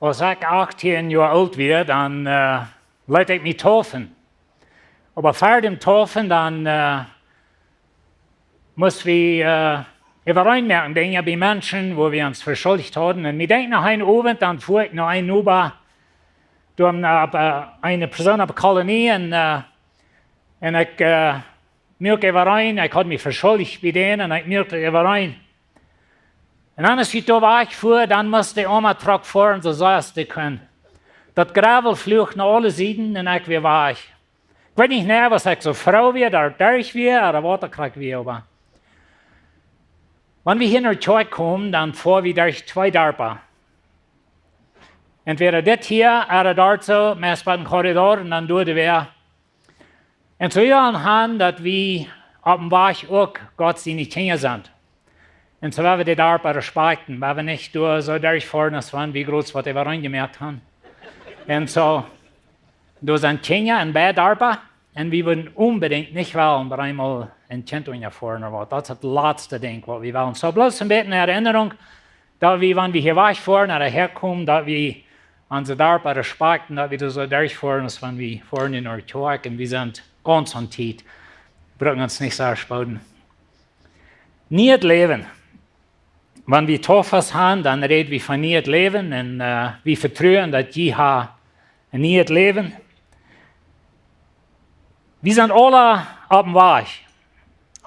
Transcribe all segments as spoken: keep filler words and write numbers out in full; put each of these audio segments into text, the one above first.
Aus ekj achtieen Joa oolt wia, dan leet ekj mie taufen. Oba ver däm Taufen, dan must wie äwareen moaken Dinja bie Menschen, wua wie ons veschuldicht hauden. Un mie denkjt, no eenen Owent, dan fua ekj no een Noba, doa opp eene Persoon opp de Kolonie, un ekj muak äwareen, ekj haud mie veschuldicht bie dän, un ekj muak äwareen. Un dan, aus ekj doa wajch fua, dan must de oama Truck foaren, soo sea aus dee kunn. Daut Gravel fluach no aule Sieden un ekj wia wajch. Ekj weet nich mea, aus ekj soo froo wia, daut ekj derch wia, ooda waut ekj krakjt wia, oba wan wie hia no de Kjoakj kjeemen, dan fua wie derch twee Darpa. Entwäda dit hia, ooda doa soo, meist bie een Korridor, un dan doa de Wäaj. Un soo wie wellen han, daut wie opp dän Wajch uk Gott siene Kjinja sent. Un soo woa wie de Darpa respakjten, woa wie nich doa soo derchfoaren, aus wan wie groots waut äwareen jemoakt han. Un soo, doa sent Kjinja en beid Darpa, un wie wudden onbedinjt nich wellen, daut eemol een Kjint unjafoaren ooda waut. Daut es daut latste Dinkj, waut wie wellen. Soo bloos een bät eene Erinnerunk, daut wie, wan wie hia wajchfoaren, ooda häakomen, daut wie onse Darpa respakjten, daut wie doa soo derchfoaren, aus wan wie foaren no de Kjoakj, un wie sent gaunz aun Tiet. Bruken ons nich soo spooden. Nieet Läwen. Wan wie Taufas han, dan räd wie von nieet Läwen, un wie vetruen, daut jie ha een nieet Läwen. Wie sent aula opp dän Wajch.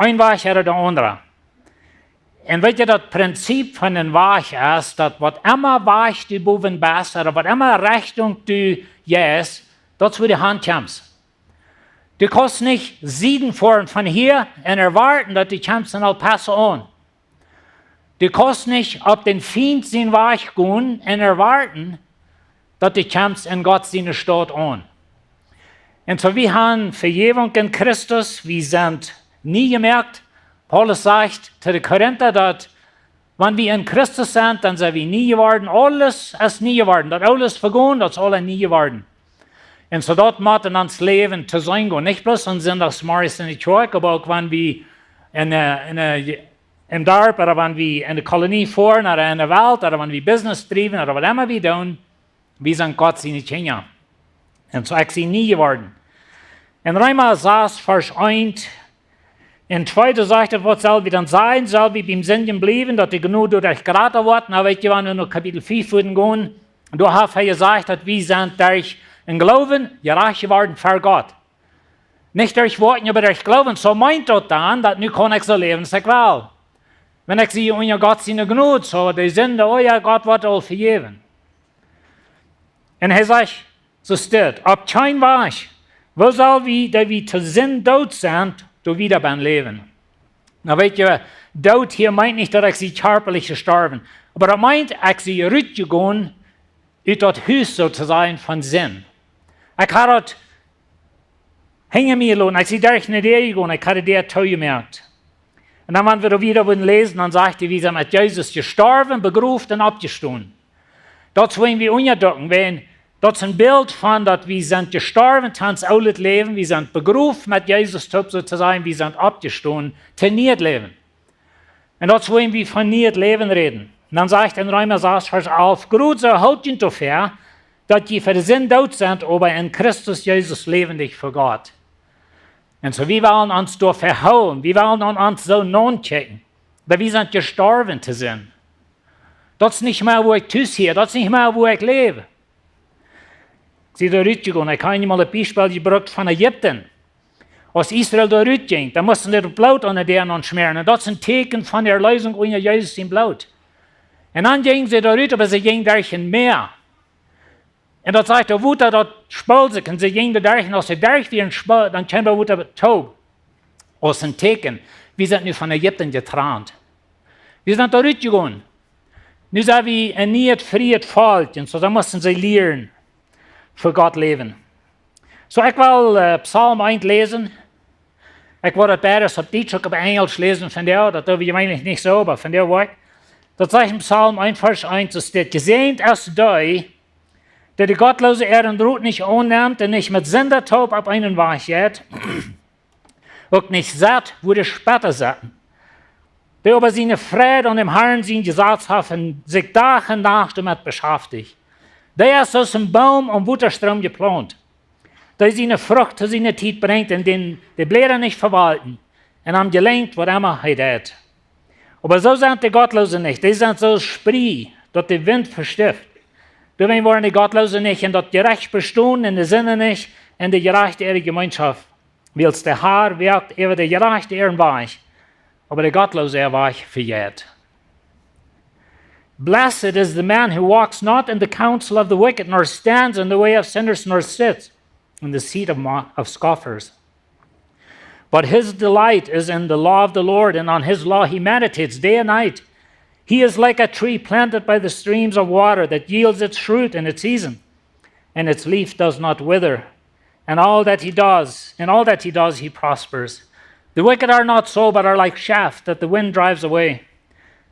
Een Wajch ooda de aundra. Un weet jie, daut Prinzip von dän Wajch es, daut waut emma Wajch du bowen best, ooda waut emma Rechtunk du jeist, daut es wua du han kjemst. Du kaust nich Sieden foaren von hia un erwoaten, daut du kjemst en El Paso aun. Du kaust nich opp dän Fient sien Wajch gonen un erwoaten, daut du kjemst en Gott siene Staut aun. Un soo, wie han Vejäwunk en Christus, wie sent nie jemoakt. Paulus sajcht to de Korinta, daut wan wie en Christus sent, dan sent wie nie jeworden. Aules es nie jeworden. Daut Oole es vegonen, daut es aula nie jeworden. Un soo daut mott en ons Läwen to sennen gonen. Nich bloos aun Sindachs morjes en de Kjoakj, oba uk wan wie en, en, em Darp, ooda wan wie en de Kolonie foaren, ooda en de Welt, ooda wan wie Business driewen, ooda waut emma wie doonen, wie sent Gott siene Kjinja. Un soo ekj sie nie jeworden. En Reema sas, Varsch eent un twee, doa sajcht et: Waut sell wie dan sajen? Sell wie biem Sindjen bliewen, daut de Jnod doaderch jrata woat? Na, weet jie, wan wie no Kapitel fief wudden gonen, doa haft hee jesajcht, daut wie sent derch dän Gloowen jerajcht jeworden ver Gott. Nich derch Woakjen, oba derch Gloowen. Soo meent daut dan, daut nu kaun ekj soo läwen aus ekj well. Wan ekj sie unja Gott siene Jnod, soo de Sind, o jo, Gott woat aul vejäwen. Un hee sajcht, soo steit, opp kjeen Wajch. Woo sell wie, dee wie to Sind doot sent, doa wieda bie läwen? Na, weet jie, doot hia meent nich, daut ekj sie kjarpalich jestorwen. Oba daut meent, ekj sie rutjegonen ut daut Hus, soo to sajen, von Sind. Ekj ha daut hinja mie jeloten. Ekj sie derch ne Däa jegonen, ekj ha de Däa toojemoakt. Un dan, wan wie doa wieda wudden läsen, dan sajcht hee, wie sent met Jesus jestorwen, begroft un oppjestonen. Daut es woo wie unjadukjen, wan, daut es een Bilt von daut wie sent jestorwen to ons oolet Läwen, wie sent begroft met Jesus toop, soo to sajen, wie sent oppjestonen to nieet Läwen. Un daut es woo wie von nieet Läwen räden. Un dan sajcht en Reema sas, Varsch alf: Jrod soo hoolt junt doafäa, daut jie fa de Sind doot sent, oba en Christus Jesus läwendich fa Gott. Un soo, wie wellen ons doafäa hoolen, wie wellen aun ons soo naunkjikjen, daut wie sent jestorwen to Sind. Daut es nich mea woo ekj tus hia, daut es nich mea woo ekj läw. Ekj sie doa rutjegonen. Ekj ha eemol daut Biespel jebrukt von Ägipten. Aus Israel doa rutjinkj, dan musten see daut Bloot aun de Däa aunschmäaren. Un daut es een Tieekjen von de Erleesunk unja Jesus sien Bloot. Un dan jinjen see doa rut, oba see jinjen derch een Mäa. Un daut sajcht, daut Wota, daut spold sikj, un see jinjen doa derch, un aus see derch wieren, spo-, dan kjeem daut Wota toop. Aus een Tieekjen, wie sent nu von Ägipten jetrant. Wie sent doa rutjegonen. Nu sent wie een nieet, frieet Volkj, un soo, dan musten see lieren, fa Gott läwen. Soo, ekj well Psalm eent läsen. Ekj woa daut beides opp Dietsch uk opp Enjelsch läsen vondoag, daut doo wie jeweenlich nich soo, oba vondoag woa ekj. Daut sajcht en Psalm eent, Varsch eent, soo steit: Jesäajent es dee, dee de Gottloose äaren Rot nich aunnemt un nich met Sinda toop opp eenen Wajch jeit, uk nich sett, wua de Spetta setten. Dee oba siene Freid aun däm Harn sien Jesaz haft un sikj Dach un Nacht doamet beschaftigt. Dee es aus een Boom aum Wotastroom jeplaunt, dee siene Frucht to siene Tiet brinjt un dän de Bläda nich vewalkjen, un am jelinjt waut emma hee deit. Oba soo sent de Gottloose nich, dee sent soo aus Sprie, daut de Wint vestift. Doawäajen woaren de Gottloose nich en daut Jerecht bestonen, un de Sinda nich en de Jerajchte äare Jemeenschoft. Wiels de Har woakt äwa de Jerajchte äaren Wajch, oba de Gottloose äa Wajch vejeit. Blessed is the man who walks not in the counsel of the wicked, nor stands in the way of sinners, nor sits in the seat of, mo- of scoffers. But his delight is in the law of the Lord, and on his law he meditates day and night. He is like a tree planted by the streams of water that yields its fruit in its season, and its leaf does not wither. And all that he does, in all that he does, he prospers. The wicked are not so, but are like chaff that the wind drives away.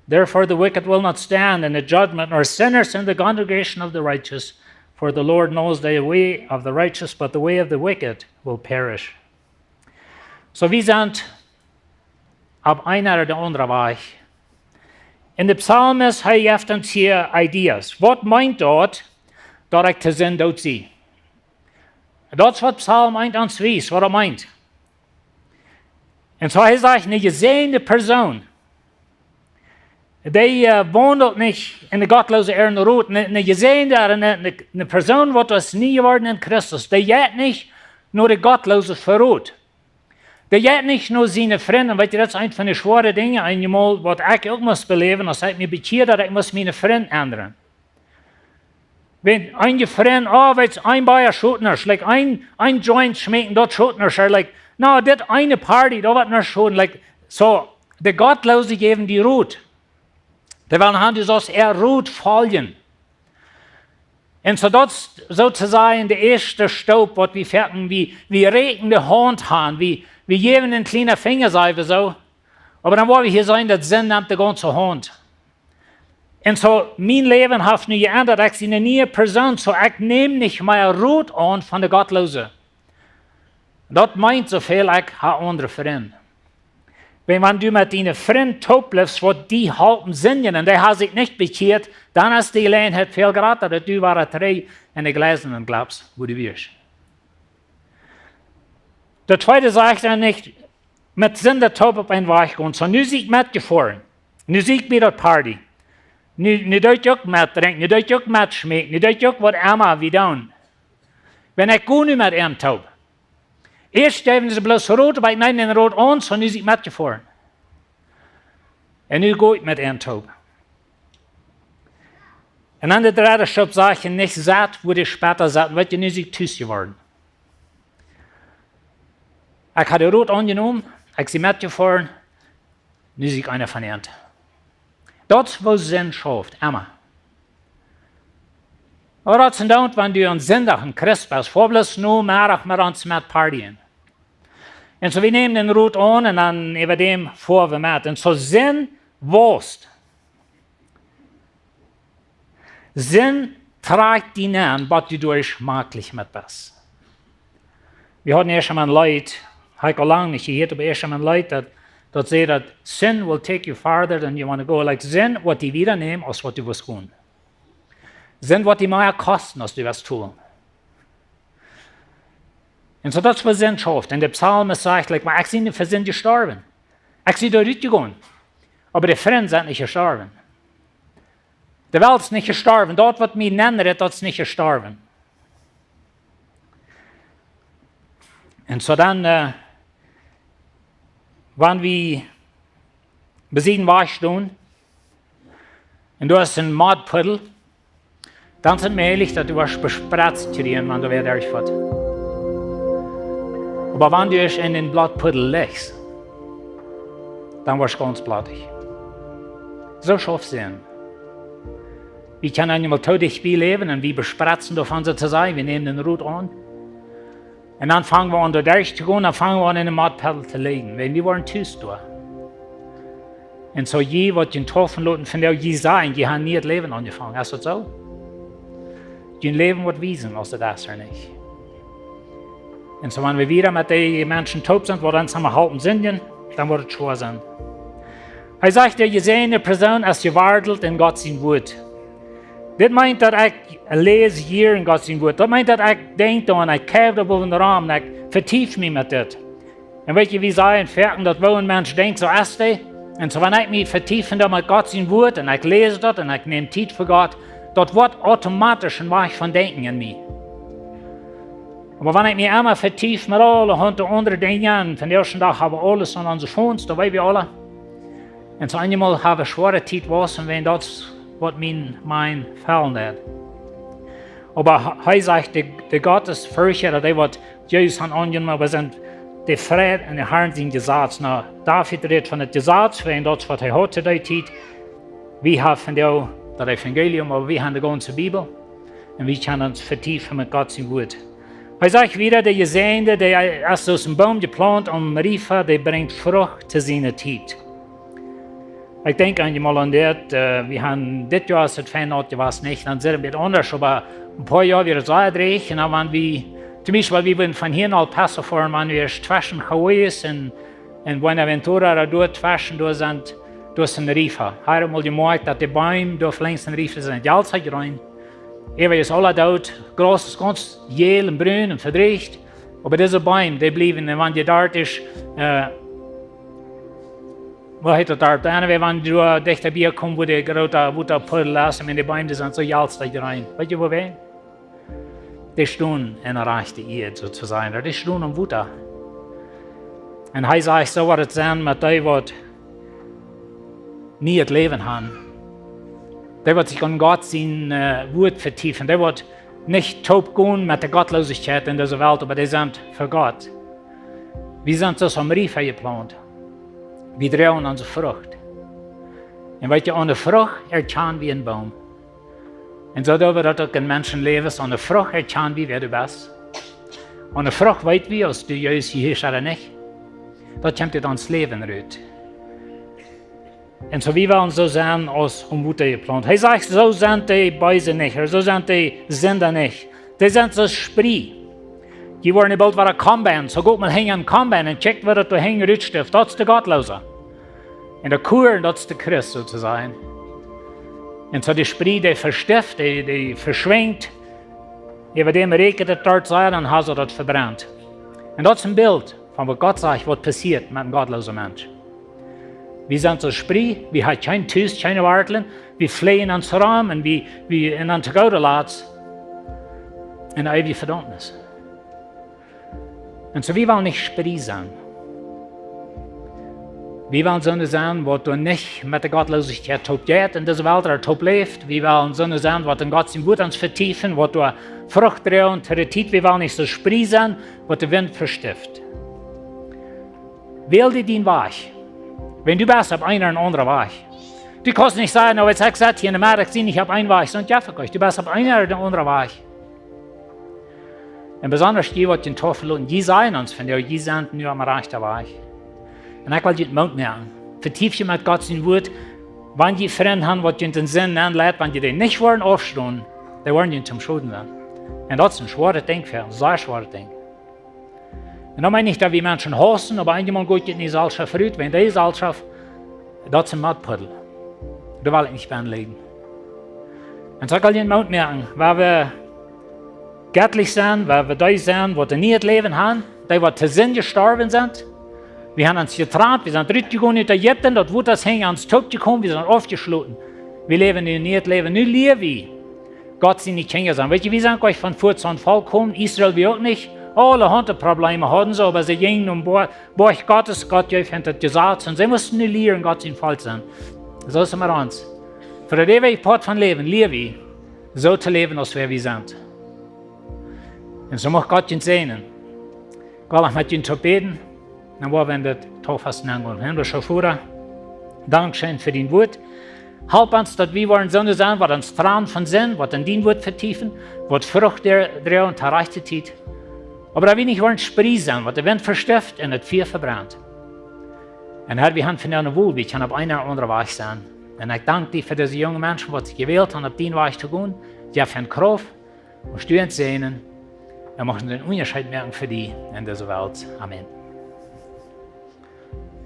Therefore, the wicked will not stand in the judgment, nor sinners in the congregation of the righteous. For the Lord knows the way of the righteous, but the way of the wicked will perish. Soo, wie sent opp eena ooda de aundre Wajch. Un de Psalmist, hee jeft ons hia Ideas. Waut meent daut, daut ekj de Sind doot sie? Daut es waut Psalm eent ons wiest, waut daut meent. Un soo, hee sajcht, ne jesäajende Persoon, dee äh, waundelt nich en de Gottloose äaren Rot. Ne, ne jesäajende, ne, ne, ne Persoon, waut es nie jeworden en Christus, dee jeit nich no de Gottloose fa Rot. Dee jeit nich no siene Frind. Weetst du, daut es eent von de schwoare Dinja, eenjemol, waut ekj uk must beläwen, aus ekj mie bekjieed, daut ekj must miene Frind endren. Wan eenje Frind, oh, weetst, een Bia schot nuscht, like, een, een Joint schmeaken, daut schot nuscht, like, no, dit eene Party, daut woat nuscht schoden, like, soo, de Gottloose jäwen die Rot. Dee wellen haben, du saust äa Rot foljen. Un soo daut es soo to sajen de ieeschte Stoop, waut wie foaken, wie, wie räkjen de Haunt aun, wie, wie jäwen een kjlienen Finja, saj wie soo. Oba dan woa wie hia seenen, daut Sind nemt de gaunze Haunt. Un soo, mien Läwen haft nu jeendat, ekj sie ne niee Persoon, soo ekj näm nich mea Rot aun von de Gottloose. Daut meent soo väl, ekj hab aundre Frind. Wan, wan du met diene Frind toop blifst, waut die halpen sindjen, un dee haben sikj nich bekjieet, dan es de Jeläajenheit väl jrata, daut du wada trigj en de Gleisen jleefst, wua du wieescht. Daut tweede sajcht hee nich, met Sinda toop opp een Wajch gonen. Soo, nu sie ekj metjefoaren. Nu sie ekj bie daut Party. Nu, nu doo ekj uk metdrinkjen. Nu doo ekj uk metschmeaken. Nu doo ekj uk waut emma wie doonen. Wan ekj go nu met an toop. Ieescht jäwen see bloos Rot, oba ekj neem dän Rot aun, soo nu sie ekj metjefoaren. Un nu go ekj met an toop. Un dan de dredde Stoop sajcht hee, nich sat, wua de Spota saten, weetst du, nu sie ekj tus jeworden. Ekj hab de Rot aunjenomen, ekj sie metjefoaren, nu sie ekj eena von an. Daut es woo Sind schauft, emma. Oba daut es dan, wan du aum Sindach een Christ best, foa bloos Nomeddach met ons met partyen. Un soo, wie nämen dän Rot aun un dan äwa däm foa wie met. Un soo Sind wausst. Sind trakjt die nenn, waut du doa schmakjlich met best. Wie hauden ieescht eemol een Leet, hab ekj aul lang nich jehieet, oba ieescht eemol een Leet, daut, daut säd daut, "Sin will take you farther than you want to go." Like, Sind woat die wieda nämen, aus waut du west gonen. Sind woat die mea kosten, aus du west tun. Un soo daut es woo Sind schauft. Un de Psalmist sajcht, like, "Oba ekj sie nich fa Sind jestorwen. Ekj sie doa rutjegonen. Oba de Frind sent nich jestorwen. De Welt es nich jestorwen. Daut waut mie nenrät, daut es nich jestorwen." Un soo dan, äh, wan wie bie Sind wajch stonen, un du hast een Modpuddel, dan es et mäajlich, daut du woascht bespretzt kjrieen, wan du wada derchfoascht. Oba wan du ieescht en dän Blottpuddel lichst, dan woascht gaunz blottich. Soo schauft Sind. Wie kjennen eenjemol too dicht bie läwen un wie bespretzen doavon, soo to sajen, wie nämen dän Rot aun. Un dan fangen wie aun doa derch to gonen, dan fangen wie aun en dän Modpuddel to lijen. Wan wie woaren tus doa. Un soo jie waut jie taufen loten, von dee jie sajen, jie haben nie daut Läwen aunjefongen. Es daut soo? Jie Läwen woat wiesen, aus daut es ooda nich. Un soo wan wie wieda met dee Menschen toop sent, waut ons aum halpen sindjen, dan woat et schwoa sennen. Hee sajcht, de jesäajende Persoon es jewartelt en Gott sien Wuat. Dit meent daut ekj läs hia en Gott sien Wuat. Daut meent daut ekj denkj doaraun, ekj kjikj doa bowen rom un ekj vetief mie met dit. Un weet jie, wie sajen foaken daut woo een Mensch denkjt, soo es hee. Un soo wan ekj mie vetief doa met Gott sien Wuat un ekj läs daut un ekj näm Tiet fa Gott, daut woat automatisch een Wajch von Denkjen en mie. Oba wan ekj mie emma vetief met aulahaunt aundre Dinja, un vondoag dän Dach hab wie aules aun onse Phones, daut weet wie aula. Un soo eenjemol hab wie schwoare Tiet, woo, un wan daut waut mien mind faulen deed. Oba hee sajcht, de, de Gott es Furcht, daut hee waut Jesus han aunjenomen, oba sent de Fräd en dän Harn sien Jesaz. Nu, David rät von daut Jesaz, wan daut waut hee haud to dee Tiet. Wie haben vondoag daut Evangelium, oba wie haben de gaunze Bibel. Un wie kjennen ons vetiefen met Gott sien Wuat. Hee sajcht wieda, de Jesäajende, dee es aus een Boom jeplaunt aum Riefa, dee brinjt Frucht to siene Tiet. Ekj denkj eenjemol aun dit, äh, wie haben dit Joa es et fein naut jewast, nich? Dan es et een bät aundasch, oba een poa Joa wia et sea dreech. Un dan wan wie, toom Biespel, wie wudden von hia no El Paso foaren, wan wie ieescht tweschen Hawaiis un, un Buenaventura, doa tweschen, doa sent, doa es een Riefa. Hab mol jemoakjt daut de Beem doa velenjs een Riefa sent, jalt soo jreen. Äwa es aula doot, Graus es gaunz jäl un brun un vedrieecht. Oba dise Beem, dee bliewen, un wan dee doa es, äh, woo heet daut doa? Dan, wan dee doa dichta bie komen, wua de groote Wotapudel es, un de Beem, dee sent soo jalt soo jreen. Weet jie woo wie? Dee stonen en de rajchte Ieed, soo to sajen. Dee stonen aum Wota. Un hee sajcht, soo woat et sennen met dee waut nieet Läwen haben. Dee waut sikj aun Gott sien, äh, Wuat vetiefen. Dee waut nich toop gonen met de Gottlosigkeit en dise Welt, oba dee sent fa Gott. Wie sent soo aus aum Riefa jeplaunt. Wie droagen onse Frucht. Un weet jie, aun de Frucht erkjan wie een Boom. Un soo doo wie daut uk en Menschenläwen. Aun de Frucht erkjan wie, wäa du best. Aun de Frucht weet wie, aus du Jesus hia best ooda nich. Daut kjemt ut ons Läwen rut. Un soo wie wellen soo sennen aus aum Wota jeplaunt. Hee sajcht, soo sent de Beese nich, ooda soo sent de Sinda nich. Dee sent soo aus Sprie. Dee woaren boolt wada Combine, soo goot mol hinjen Combine un kjikjt waut doa hinjen rutstift. Daut es de Gottloose. Un de Korn, daut es de Christ, soo to sajen. Un soo de Sprie, dee vestift, dee, dee veschwinjt. Äwa däm räakjent et doa sea, dan haben see daut vebrent. Un daut es een Bilt von waut Gott sajcht, waut passieet met een gottloosen Mensch. Wie sent soo aus Sprie, wie haben kjeen Tus, kjeene Wartlen, wie fleajen ons rom un wie, wie, un dan to gooda Latst en eewje Vedaumnis. Un soo, wie wellen nich Sprie sennen. Wie wellen soone sennen, waut doa nich met de Gottlosigkeit toop jeit en dise Welt, ooda toop läft. Wie wellen soone sennen, waut en Gott sien Wuat ons vetiefen, waut doa Frucht droagen to de Tiet. Wie wellen nich soo aus Sprie sennen, waut de Wint vestift. Wäl die dien Wajch. Wan du best opp een ooda aundren Wajch. Du kaust nich sajen, nu, ekj sett hia en de Merkj, ekj sie nich opp een Wajch, sonst jeff ekj, du best opp een ooda aundren Wajch. Un besonda jie, waut jie Tofel loten, jie sajen ons vondoag, jie sent nu aum rajchten Wajch. Un ekj well junt Moot moaken. Vetieft junt met Gott sien Wuat. Wan jie Frind haben, waut junt en Sind nenn leiden, wan jie dee nich woaren aufstonen, dee woaren junt toom Schoden sennen. Un daut es een schwoaret Dinkj fa junt, een sea schwoaret Dinkj. Un dan meen ekj nich, daut wie Menschen haussen, oba eenjemol goot jie en de Jeselschoft rut, wan dee Jeselschoft, daut es een Mottpuddel. Doa well ekj nich bie lieden. Un soo kaun ekj junt Moot moaken, wan wie jettlich sent, wan wie dee sent, waut en nieet Läwen haben, dee waut to Sind jestorwen sent. Wie haben ons jetrant, wie sent rutjegonen ut Ägipten, daut Wota es hinja ons toop jekomen, wie sent aufjeschloten. Wie läwen nu en nieet Läwen, nu läw wie. Gott siene Kjinja sent. Weet jie, wie sent nich von Fuaz aun vollkomen, Israel wia uk nich. Aulahaunt Probleme hauden see, oba see jinjen aum Bo-, Boajch Gottes, Gott jeef an daut Jesaz, un see musten nu lieren, Gott sien Volkj sennen. Soo es et met ons. Fa daut eewje Poat von Läwen, läw wie, soo to läwen, aus wäa wie sent. Un soo mucht Gott junt säajnen. Ekj well noch met junt toop bäden. Dan woa wie en daut Tauffast nengonen. Himmlischa Voda, dankscheen fa dien Wuat. Halp ons, daut wie woaren soone sennen, waut ons tranen von Sind, waut en dien Wuat vetiefen, waut Frucht dr-, droagen to rajchte Tiet. Oba daut wie nich woaren Sprie sennen, waut de Wint vestift un daut Fia vebrent. Un Herr, wie haben vondoag ne Wol, wie kjennen opp een ooda aundren Wajch sennen. Un ekj dank die fa dise junge Menschen, waut sikj jewält haben, opp dien Wajch to gonen. Jeff an Krauft. Mucht du an säajnen un mucht een Unjascheet moaken fa die en dise Welt. Amen.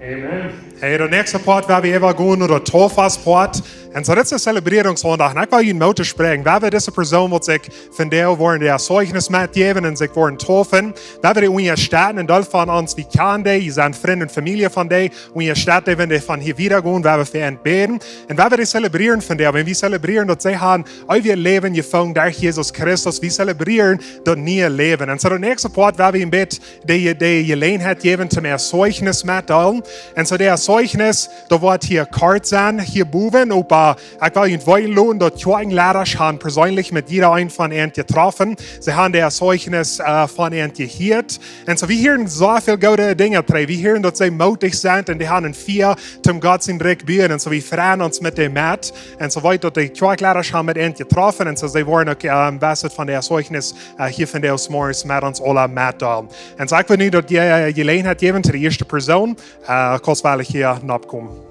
Amen. Hey, de näakjste Poat, wua wie äwa gonen, ooda Tofas Poat. Un soo, dit es een Celebrierungssonndach. Un ekj well junt Moot toospräakjen. Wua wie dise Persoon, waut sikj vondoag woaren äa Zeugnis metjäwen un sikj woaren deepen, wua wie dee unjastetten, un Deel von ons, wie kjanen dee, dee sent Frind un Famielje von dee, unjastetten, wan dee von hia wieda gonen, wua wie fa an bäden. Un wua wie dee celebrieren vondoag, wan wie celebrieren, daut see haben eewjet Läwen jefungen derch Jesus Christus, wie celebrieren daut niee Läwen. Un soo, de näakjste Poat, wua wie een bät de, de Jeläajenheit jäwen toom äa Zeugnis metdeelen. Un soo, daut Zeugnis, daut woat hia kort sennen, hia bowen, oba ekj well junt weeten loten, daut Kjoakjenleida haben perseenlich met jieda een von an jetroffen. See haben daut Zeugnis, äh, von an jehieet. Un soo, wie hieren soo väl goode Dinja trigj. Wie hieren, daut see mootich sent un dee haben een Fia toom Gott sien Rikj buen. Un soo, wie freien ons met dee met. Un soo wiet, daut de Kjoakjenleida haben met an jetroffen. Un soo, see woaren uk, ähm, waut von daut Zeugnis, äh, hia vondoag zemorjes met ons aula metdeelen. Un soo, ekj well nu daut, äh, Jeläajenheit jäwen to de ieeschte Persoon. Äh, kostwellich hia nopp komen.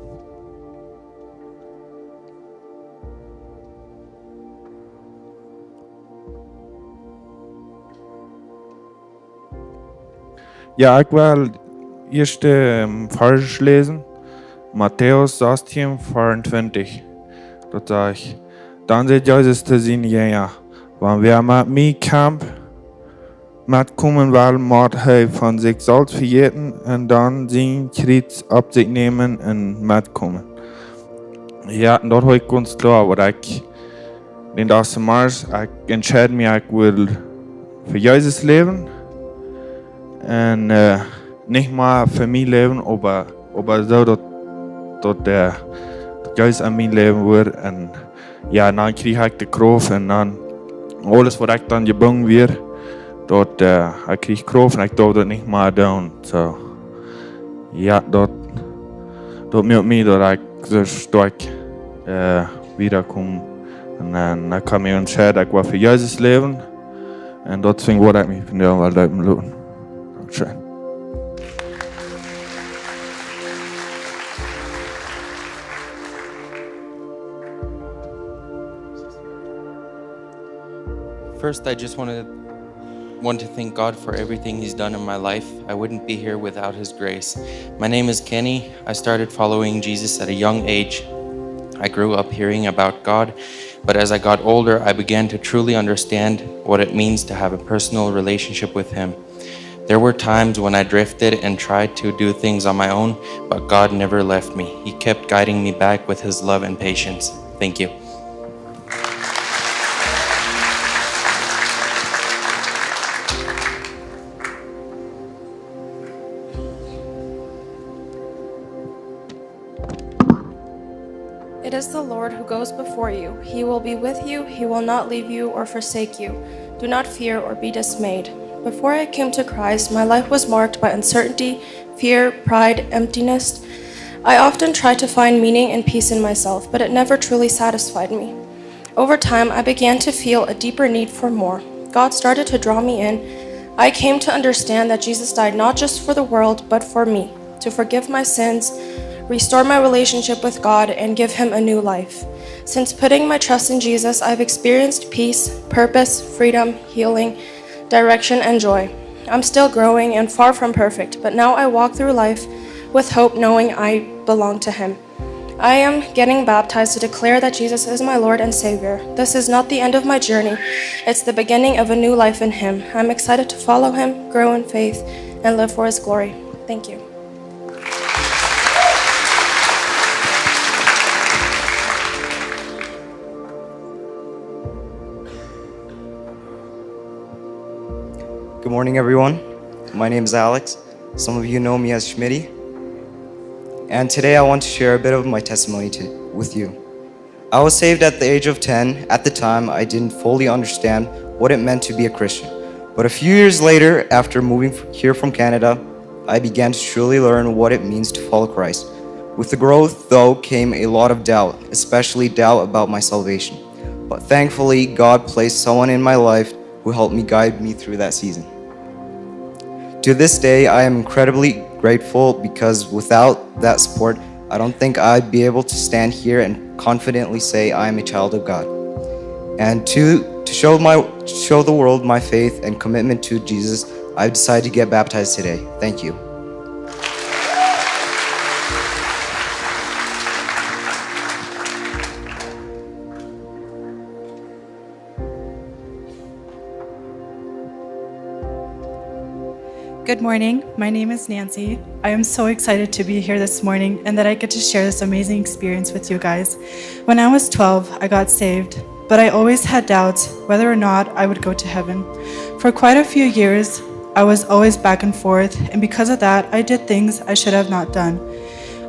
Jo, ekj well ieescht, ähm, Varsch läsen. Matäus sastieen, veeauntwintich. Doa sajcht: Dan säd Jesus to siene Jinja: Wan wäa met mie kjemt, metkomen well, mott hee von sikj selfst vejäten un dan sien Kjriez opp sikj nämen un metkomen. Jo, un daut hab ekj gaunz kloa, waut ekj, dän Dach zemorjes, ekj entscheid mie, ekj well fa Jesus läwen. Un, äh, nich mea fa mie läwen, oba, oba soo daut, daut, äh, daut Jesus en mie läwen woat. Un jo, dan kjrieech ekj de Krauft un dan aules waut ekj dan jebungen wia, daut, äh, ekj kjrieech Krauft un ekj deed daut nich mea doonen. Soo, jo, daut, daut moakt mie daut ekj soo stoakj, äh, wieda kom. Un dan, dan kaun ekj mie entscheiden, ekj well fa Jesus läwen. Un daut es wuarom ekj mie vondoag well deepen loten. Dankscheen. First, I just want to want to thank God for everything He's done in my life. I wouldn't be here without His grace. My name is Kenny. I started following Jesus at a young age. I grew up hearing about God, but as I got older, I began to truly understand what it means to have a personal relationship with Him. There were times when I drifted and tried to do things on my own, but God never left me. He kept guiding me back with His love and patience. Thank you. It is the Lord who goes before you. He will be with you. He will not leave you or forsake you. Do not fear or be dismayed. Before I came to Christ, my life was marked by uncertainty, fear, pride, emptiness. I often tried to find meaning and peace in myself, but it never truly satisfied me. Over time, I began to feel a deeper need for more. God started to draw me in. I came to understand that Jesus died not just for the world, but for me, to forgive my sins, restore my relationship with God, and give Him a new life. Since putting my trust in Jesus, I've experienced peace, purpose, freedom, healing, direction, and joy. I'm still growing and far from perfect, but now I walk through life with hope, knowing I belong to Him. I am getting baptized to declare that Jesus is my Lord and Savior. This is not the end of my journey, it's the beginning of a new life in Him. I'm excited to follow Him, grow in faith, and live for His glory. Thank you. Good morning, everyone. My name is Alex. Some of you know me as Schmitty. And today I want to share a bit of my testimony to, with you. I was saved at the age of ten. At the time, I didn't fully understand what it meant to be a Christian. But a few years later, after moving f- here from Canada, I began to truly learn what it means to follow Christ. With the growth, though, came a lot of doubt, especially doubt about my salvation. But thankfully, God placed someone in my life who helped me guide me through that season. To this day, I am incredibly grateful because without that support, I don't think I'd be able to stand here and confidently say I am a child of God. And to, to show my, show the world my faith and commitment to Jesus, I've decided to get baptized today. Thank you. Good morning. My name is Nancy. I am so excited to be here this morning and that I get to share this amazing experience with you guys. When I was twelve, I got saved, but I always had doubts whether or not I would go to heaven. For quite a few years, I was always back and forth, and because of that, I did things I should have not done.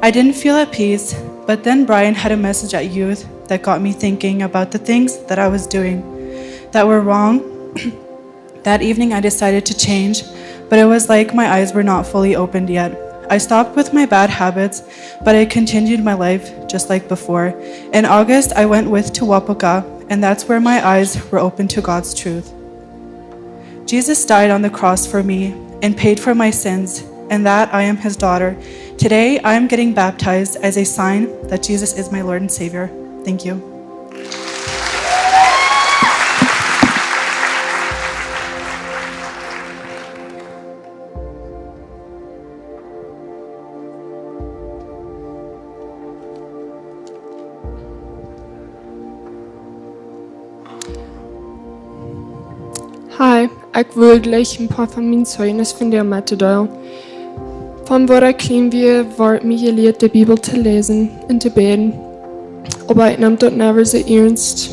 I didn't feel at peace, but then Brian had a message at youth that got me thinking about the things that I was doing that were wrong. That evening, I decided to change, but it was like my eyes were not fully opened yet. I stopped with my bad habits, but I continued my life just like before. In August, I went with to Wapoka, and that's where my eyes were opened to God's truth. Jesus died on the cross for me and paid for my sins, and that I am his daughter. Today, I am getting baptized as a sign that Jesus is my Lord and Savior. Thank you. Hi, ekj wull jlikj een poa von mien Zeijnis von dee met to deelen. Von waut ekj kjlien wia, wort mie jelieet, de Bibel to läsen un to bäden. Oba ekj neem daut never soo iernst.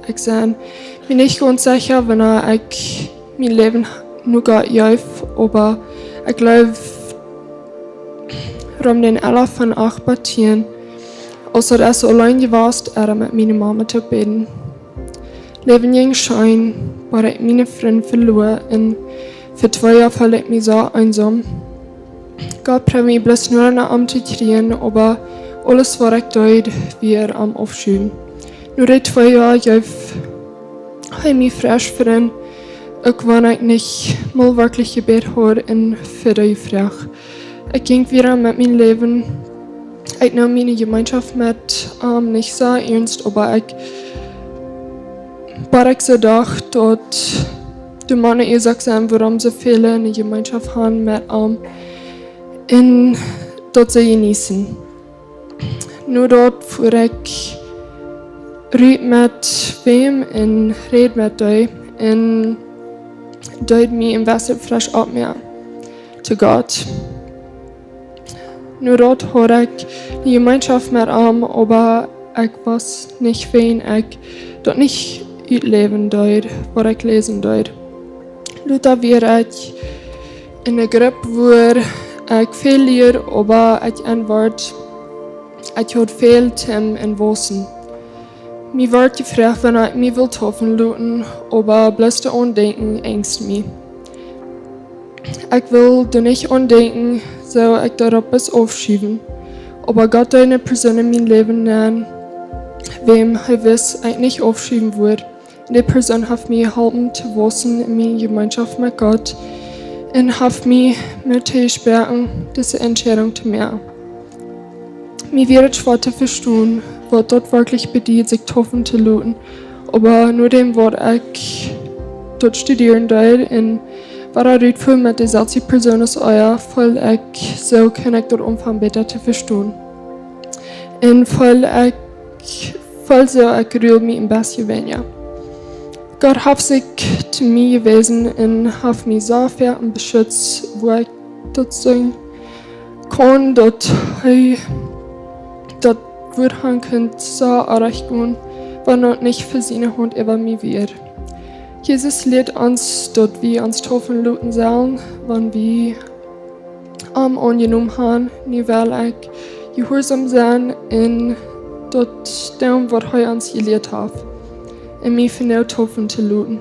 Ekj sie mie nich gaunz secha, wanea ekj mien Läwen no Gott jeef, oba ekj jleew, rom dän Ella von acht bat tieen, aus daut es auleen jewast, ea met miene Mama to bäden. Läwen jinkj scheen, bat ekj miene Frind veloa un fa twee Joa feeld ekj mie soo eensom. Gott proowd mie bloos no un no am to kjrieen, oba aules waut ekj deed, wia am aufschuwen. No dee twee Joa jeef hee mie fresch Frind, uk wan ekj nich mol werkjlich jebät haud un fa dee jefroacht. Ekj jinkj wieda met mien Läwen. Ekj neem miene Jemeenschoft met am nich soo iernst, oba ekj, bat ekj soo docht, daut doa mott ne Uasoak sennen, wuarom soo väle ne Jemeenschoft haben met am un daut see jeneeten. No daut fua ekj rut met wäm un räd met dee un deed mie een bät fresch oppmoaken to Gott. No daut haud ekj ne Jemeenschoft met am, oba ekj wist nich, wan ekj daut nich utläwen deed, waut ekj läsen deed. Lota wia ekj en eene Grupp, wua ekj väl lieed, oba ekj enwort, ekj haud väl Tiet en Wausen. Mie wort jefroacht, wan ekj mie wull deepen loten, oba bloos daut Aundenkjen enjst mie. Ekj wull doa nich aundenkjen, soo ekj daut opp es aufschuwen. Oba Gott deed eene Persoon en mien Läwen nenn, wäm hee wist, ekj nich aufschuwen wudd. Dee Persoon haft mie jeholpen to wausen en miene Jemeenschoft met Gott un haft mie Moot jeschonken, dise Entscheidunk to moaken. Mie wia et schwoa to vestonen, waut daut werkjlich bediet, sikj deepen to loten. Oba no däm, waut ekj daut studieren deed un wada rutfunk met deeselwje Persoon aus ea, feeld ekj, soo kaun ekj daut aunfangen bäta to vestonen. Un feeld ekj, feeld soo, ekj grull mie een bät weinja. Gott haft sikj to mie jewäsen un haft mie soo väl beschutzt, wua ekj daut seenen kunn, daut hee daut Wuat han kunn soo rajcht gonen, wan daut nich fa siene Haunt äwa mie wia. Jesus lieet ons, daut wie ons deepen loten sellen, wan wie am aunjenomen haben. Nu well ekj jehuarsom sennen un daut doonen, waut hee ons jelieet haft, un mie vondoag deepen to loten.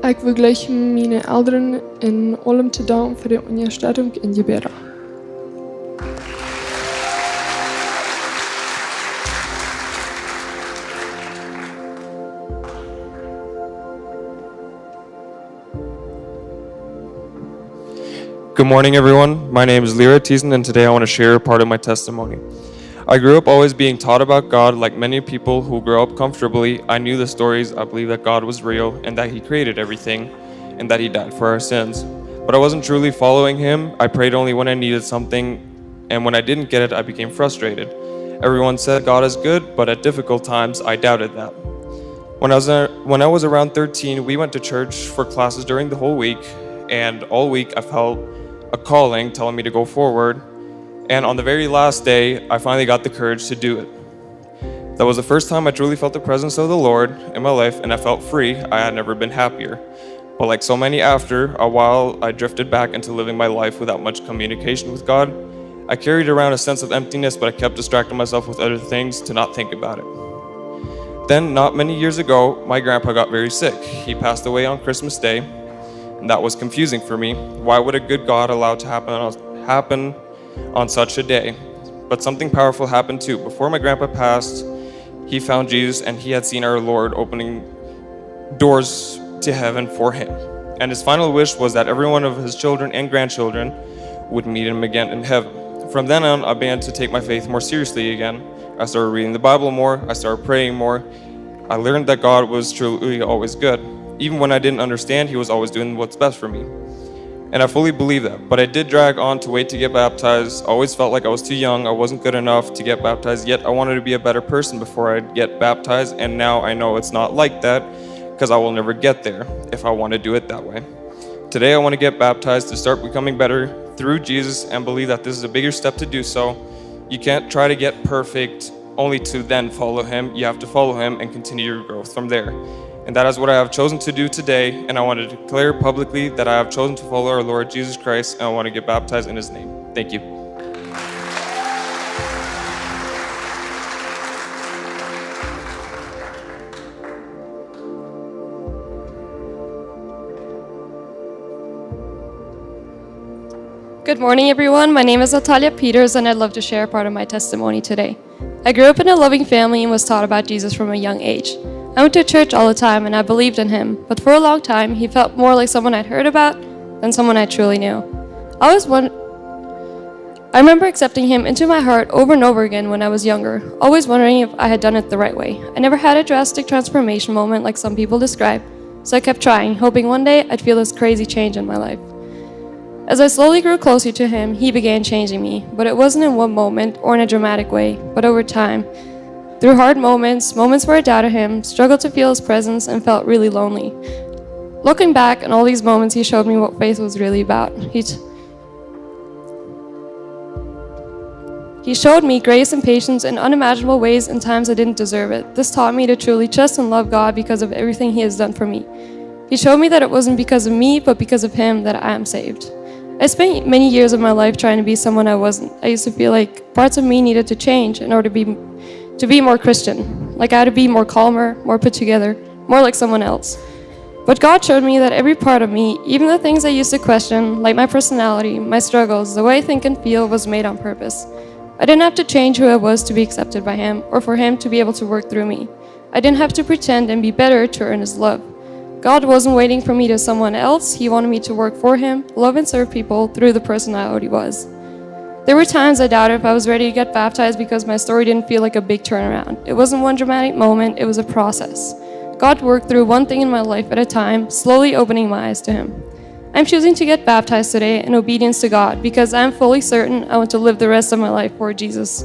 Ekj well jlikj miene Elren en aulem to danken fa de Unjastettunk un Jebäda. Good morning, everyone. My name is Lira Thiessen, and today I want to share part of my testimony. I grew up always being taught about God. Like many people who grow up comfortably, I knew the stories. I believed that God was real and that He created everything and that He died for our sins. But I wasn't truly following Him. I prayed only when I needed something, and when I didn't get it, I became frustrated. Everyone said God is good, but at difficult times, I doubted that. When I was, uh, when I was around thirteen, we went to church for classes during the whole week, And all week I felt a calling telling me to go forward. And on the very last day, I finally got the courage to do it. That was the first time I truly felt the presence of the Lord in my life, and I felt free. I had never been happier. But like so many, after a while, I drifted back into living my life without much communication with God. I carried around a sense of emptiness, but I kept distracting myself with other things to not think about it. Then, not many years ago, my grandpa got very sick. He passed away on Christmas Day, and that was confusing for me. Why would a good God allow it to happen on, happen on such a day? But something powerful happened too. Before my grandpa passed, he found Jesus and he had seen our Lord opening doors to heaven for him. And his final wish was that every one of his children and grandchildren would meet him again in heaven. From then on, I began to take my faith more seriously again. I started reading the Bible more, I started praying more. I learned that God was truly always good. Even when I didn't understand, he was always doing what's best for me. And I fully believe that. But I did drag on to wait to get baptized. I always felt like I was too young. I wasn't good enough to get baptized. Yet I wanted to be a better person before I get baptized. And now I know it's not like that because I will never get there if I want to do it that way. Today I want to get baptized to start becoming better through Jesus and believe that this is a bigger step to do so. You can't try to get perfect only to then follow him. You have to follow him and continue your growth from there. And that is what I have chosen to do today, and I want to declare publicly that I have chosen to follow our Lord Jesus Christ, and I want to get baptized in his name. Thank you. Good morning, everyone. My name is Natalia Peters, and I'd love to share part of my testimony today. I grew up in a loving family and was taught about Jesus from a young age. I went to church all the time and I believed in him, but for a long time he felt more like someone I'd heard about than someone I truly knew. I was one I remember accepting him into my heart over and over again when I was younger, always wondering if I had done it the right way. I never had a drastic transformation moment like some people describe, so I kept trying, hoping one day I'd feel this crazy change in my life. As I slowly grew closer to him, he began changing me, but it wasn't in one moment or in a dramatic way, but over time. Through hard moments, moments where I doubted him, struggled to feel his presence, and felt really lonely. Looking back on all these moments, he showed me what faith was really about. He t- He showed me grace and patience in unimaginable ways in times I didn't deserve it. This taught me to truly trust and love God because of everything he has done for me. He showed me that it wasn't because of me, but because of him that I am saved. I spent many years of my life trying to be someone I wasn't. I used to feel like parts of me needed to change in order to be to be more Christian. Like I had to be more calmer, more put together, more like someone else. But God showed me that every part of me, even the things I used to question, like my personality, my struggles, the way I think and feel, was made on purpose. I didn't have to change who I was to be accepted by him or for him to be able to work through me. I didn't have to pretend and be better to earn his love. God wasn't waiting for me to someone else. He wanted me to work for him, love and serve people through the person I already was. There were times I doubted if I was ready to get baptized because my story didn't feel like a big turnaround. It wasn't one dramatic moment, it was a process. God worked through one thing in my life at a time, slowly opening my eyes to him. I'm choosing to get baptized today in obedience to God because I'm fully certain I want to live the rest of my life for Jesus.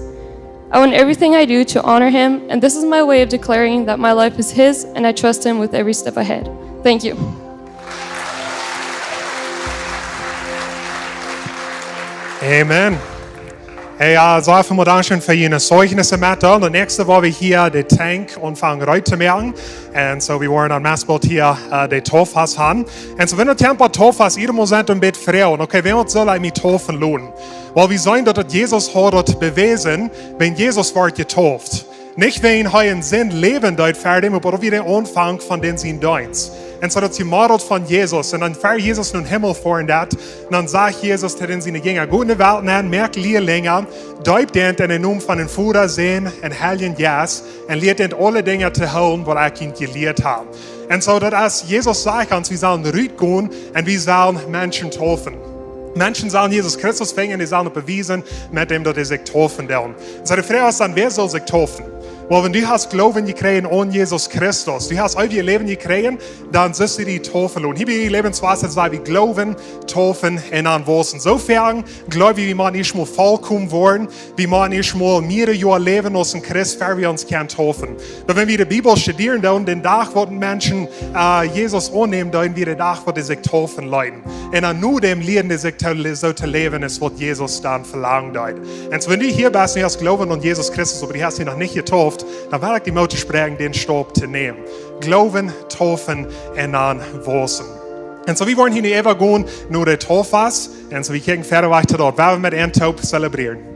I want everything I do to honor him, and this is my way of declaring that my life is his and I trust him with every step ahead. Thank you. Amen. Hey, uh, so, vielen Dank schön fa june Zeugnisse, Matt. Un daut näakjste, wua wie hia de Tank aunfangen reed to moaken. Un so, wie woaren aum Messboot hia, uh, de Tofas han. Un so, wan wie aum Tofas, jieda Moment een bät froagen, okay, wäa woat soo lat mie tofen loten? Wiels wie seenen, daut daut Jesus haud daut bewäsen, wan Jesus wort jetoft. Nich wäajen hee en Sind läwen deed ver däm, oba daut wia de Aunfank von dän sien Deenst. Un so daut es jemoodelt von Jesus. Un dan ver Jesus nom Himmel foaren deed, dan sajcht Jesus to dän siene Jinja: "Got enne Welt nenn, moakt Lierlinja, deept an en dän Nomen von dän Voda, Sän un Heiljen Jeist, un lieet an aule Dinja to hoolen, waut ekj junt jelieet hab." Un so daut es, Jesus sajcht ons, wie sellen rutgonen un wie sellen Menschen tofen. Menschen sellen Jesus Christus finjen, dee sellen daut bewiesen, met däm daut see sikj tofen doonen. Un so de Froag es dan, wäa saul sikj tofen? Well, wan du hast Gloowen jekjräajen aun Jesus Christus, du hast eewjet Läwen jekjräajen, dan sust du die deepen loten. Hia bie Läwenswota saj wie: Gloowen, deepen un dan wausen. Soo foaken jleew wie, wie motten ieescht mol volkomen woaren, wie motten ieescht mol mearere Joaren läwen aus een Christ, ea wie ons kjennen deepen. Oba wan wie de Bibel studieren, dan dän Dach waut Menschen Jesus aunnämen, dan wia de Dach waut dee sikj deepen leeten. Un dan no däm lieeden dee sikj soo to läwen aus waut Jesus dan velangen deed. Un soo wan du hia best un du hast Gloowen aun Jesus Christus, oba du hast die noch nich deepen, dan well ekj die Moot toospräakjen, dän Staup to nämen. Gloowen, deepen un dan wausen. Un soo wie woaren hia nu äwagonen no de Deepfast. Un soo wie kjikjen wieda wajch to daut, woa wie met an toop zelebrieren.